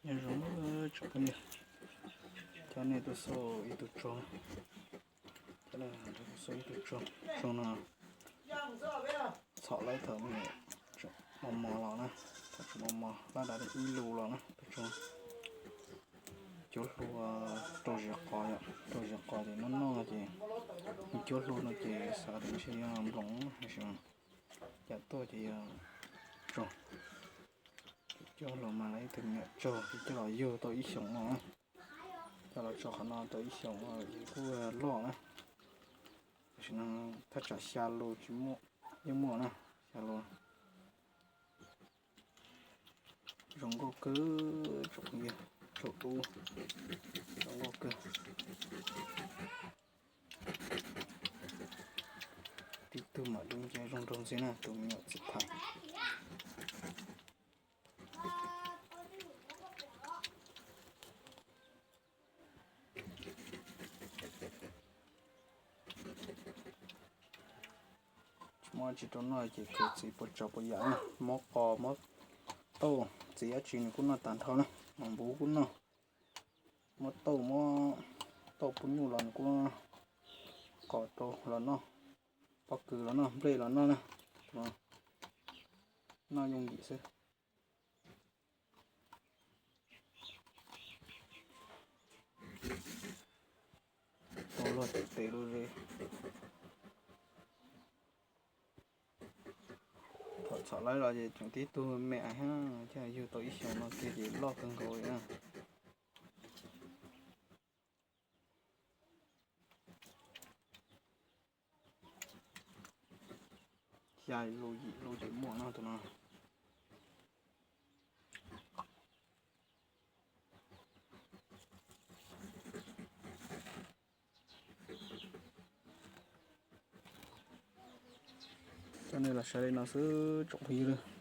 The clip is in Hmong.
Nyob zoo, tsoom phooj ywg, coj nej tuaj xauj ib tug tsoog, coj nej tuaj xauj ib tug tsoog. Tsoog no txhom lawm thaum me mos mos los na, thaum tseem mos mos lab dav ib lus los na, tus tsoog. Cuab hlua rau ziv qos yom, rau ziv qos ces noj noj ces, cuab hlua no ces xav tias ntshe yog nploos tab sis mas cas tuaj ces yog tsoog. Cuab hlua mas lawv ib tug me nyuam tsaug ces coj los yug tau ib xyoos no, coj los tso qhov no tau ib xyoos no ces kuj loj na. Tam sim no thaj tsam xya lus tsis muaj, yeej muaj na, xya lus. Zoo nkauj kawg, tsoom phooj ywg, tsoom tub, zoo nkauj kawg. Tib tug mam li zoo nraug ntxiv na, tus me nyuam txiv tham. Tsis muaj tsis rau noj ces khaws txiv puas tsav puas yam na, muab qos muab tauj, txiv dab tsi nws kuj noj tag nrho na, mas npub kuj noj, muab tauj muab tauj pub nyuj los nws kuj, qos rau los noj, pob kws los noj, nplej los noj na, noj yooj yim xwb. Tau luag tes tes lub zeb. Thaum txhom lawm los ces tseem tib tug me thiab, yug tau ib xyoos no kiag ces loj kawg nkaus li na. Xya lus yim lus ces muaj no tus no. Coj nej los saib li no xwb tsoom phooj ywg.